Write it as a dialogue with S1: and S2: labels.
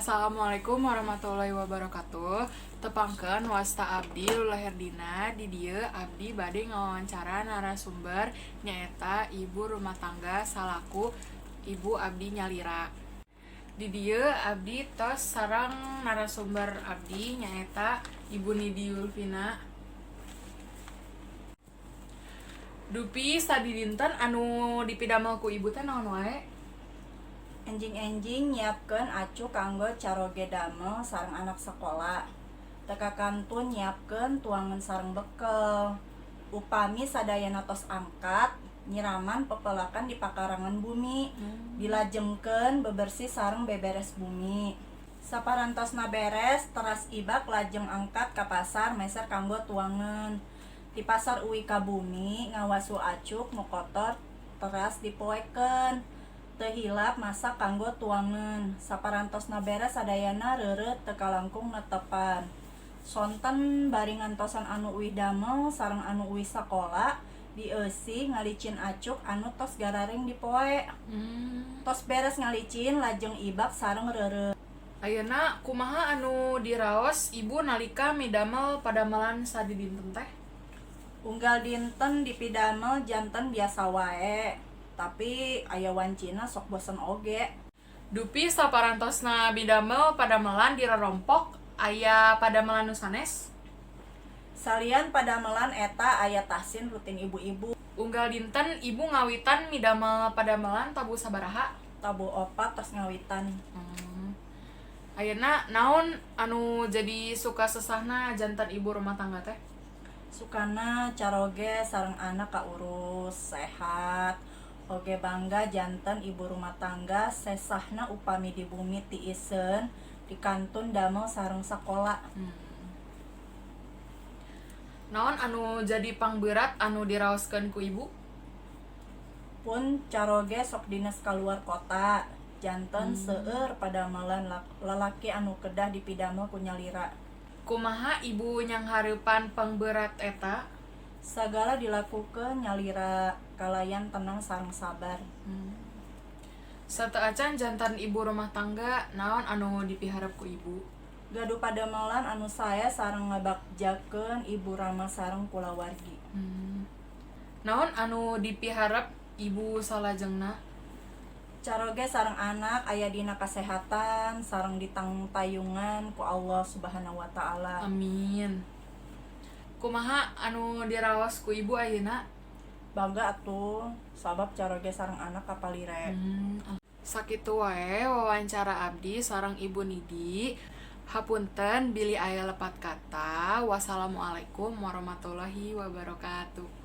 S1: Assalamualaikum warahmatullahi wabarakatuh. Tepangkeun, wasta abdi Lula Herdina. Di dieu abdi bade ngawawancara narasumber, nyaeta ibu rumah tangga salaku ibu abdi nyalira. Di dieu abdi tos sareng narasumber abdi, nyaeta Ibu Nidi Yulvina. Dupi sadidinten anu dipidamel ku ibu teh naon wae?
S2: Enjing-enjing nyiapkeun acuk kanggo caroge damel sareng anak sakola. Teu kakantun nyiapkeun tuangan sareng bekel. Upami sadayana tos angkat, nyiraman pepelakan di pakarangan bumi. Dilajengkeun bebersih sareng beberes bumi. Saparantosna beres, teras ibak lajeng angkat ka pasar meser kanggo tuangan. Ti pasar uih ka bumi ngawasuh acuk nu kotor teras dipoekeun. Teu hilap masak kanggo tuangan. Saparantosna beres sadayana, reureut teu kalangkung netepan. Sonten bari ngantosan anu uih damel sareng anu uih sakola, dieusi ngalicin acuk anu tos gararing dipoe. Tos beres ngalicin, lajeng ibak sareng reureut.
S1: Ayeuna kumaha anu diraos ibu nalika midamel padamelan sadidinten teh?
S2: Unggal dinten dipidamel janten biasa wae, tapi aya wancina sok bosen oge.
S1: Dupi saparantosna midamel padamelan dirorompok, aya padamelan nu sanes?
S2: Salian padamelan eta aya tahsin rutin ibu-ibu.
S1: Unggal dinten ibu ngawitan midamel padamelan tabuh sabaraha?
S2: Tabuh 4 tos ngawitan.
S1: Ayeuna naon anu jadi suka sesahna janten ibu rumah tangga teh?
S2: Sukana caroge sareng anak kaurus sehat. Oge bangga janten ibu rumah tangga, sesahna upami di bumi tiiseun dikantun damel sareng sakola.
S1: Naon anu jadi pangberat anu diraoskeun ku ibu?
S2: Pun caroge sok dines kaluar kota, janten seueur padamelan lalaki anu kedah dipidamel ku nyalira.
S1: Kumaha ibu nyanghareupan pangberat eta?
S2: Sagala dilakukeun nyalira kalayan tenang sareng sabar.
S1: Sateuacan janten ibu rumah tangga, naon anu dipiharep ku ibu?
S2: Gaduh padamelan anu sae sareng ngabagjakeun ibu rama sareng kulawargi.
S1: Naon anu dipiharep ibu salajengna?
S2: Caroge sareng anak aya dina kasehatan sareng ditangtayungan ku Allah Subhanahu wa Ta'ala.
S1: Amin. Kumaha anu diraos ku ibu ayeuna?
S2: Bangga atuh, sabab caroge sareng anak kapalire.
S1: Sakitu wae wawancara abdi sareng Ibu Nidi. Hapunten bilih aya lepat kata. Wassalamualaikum warahmatullahi wabarakatuh.